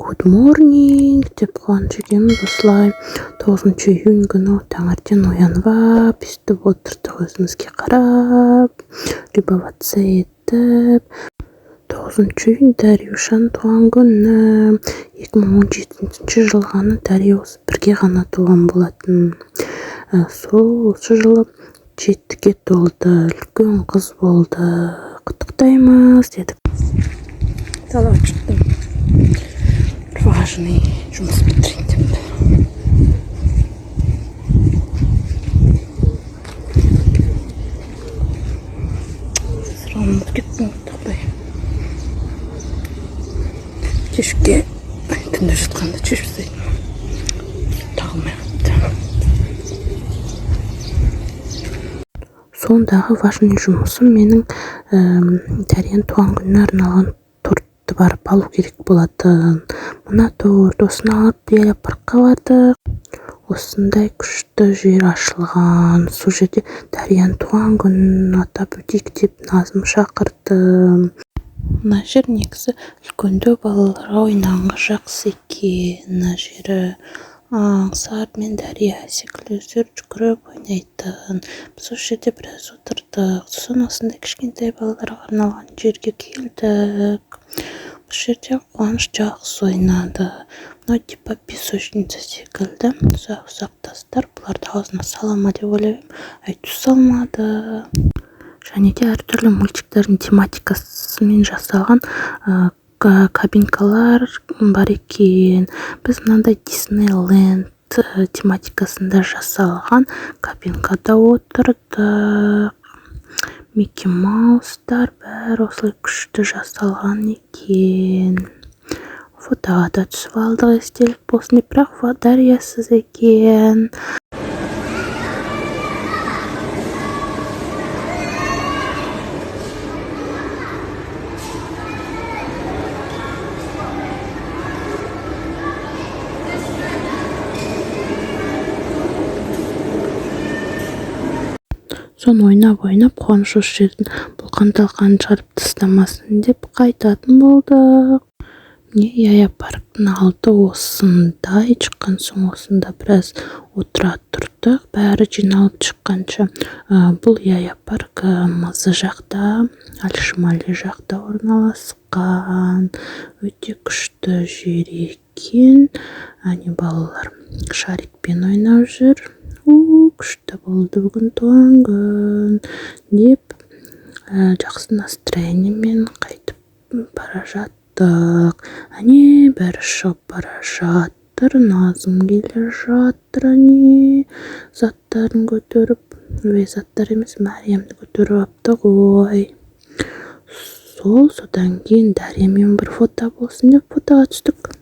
Good morning деп Қуаныш екеуміз осылай 9 июнь күні таңертең оянып алып, өйстіп отырдық, өзімізге қарап, любоваться етіп. 9 июнь — Дариушаның туған күні. 2017 жылы ғана Дария осы бірге ғана туған болатын. Сол осы жылы 7-ге толды, үлкен қыз болды, құттықтаймыз дедік. Далаға шықтым, бір важный жұмыс бітірейін деп. Сұрағын ұмытып кеттім тақпай. Кешке, түнде жатқанда шешіп тастайтын, тағылмай қалыпты. Сондағы важный жұмысым менің Дарияның туған күніне арналған тортты барып алу керек болатын. Мына торт, осыны алып, паркқа бардық. Осындай күшті жер ашылған. Сол жерде Дарияның туған күнін атап өтейік деп Назым шақырды. Мына жер негізі үлкендеу балаларға ойнағанға жақсы екен. Мына жері Аңсар мен Дария секілді өздері жүгіріп ойнайтын. Біз осы жерде біраз отырдық. Сосын осындай кішкентай балаларға арналған жерге келдік. Бұл жерде Қуаныш жақсы ойнады. Мынау типа песочница секілді, ұсақ ұсақ тастар. Бұларды аузына сала ма деп ойлап едім, әйтеуір салмады. Және де әртүрлі мультиктердің тематикасымен жасалған кабинкалар бар екен. Біз мынандай Диснейленд тематикасында жасалған кабинкада отырдық. Микки Маустар, бәрі осылай күшті жасалған екен. Фотоға да түсіп алдық, естелік болсын деп, бірақ Дариясыз екен. Соны ойнап ойнап Қуаныш осы жердің бұлқан талқанын шығарып тастамасын деп қайтатын болдық. Міне, Яя парктің алды осындай. Шыққан соң осында біраз отыра тұрдық, бәрі жиналып шыққанша. Бұл Яя парк Мазы жақта, Аль-Шимали жақта орналасқан. Өте күшті жер екен. Әне, балалар шарикпен ойнап жүр. У, күшті болды бүгін туған күн деп, жақсы настроениемен қайтып бара жаттық. Әне, бәрі шығып бара жатыр. Назым келе жатыр, әне, заттарын көтеріп. Ой, заттар емес, Мәриямды көтеріп алыпты ғой. Сол, содан кейін Дариямен бір фото болсын деп фотоға түстік.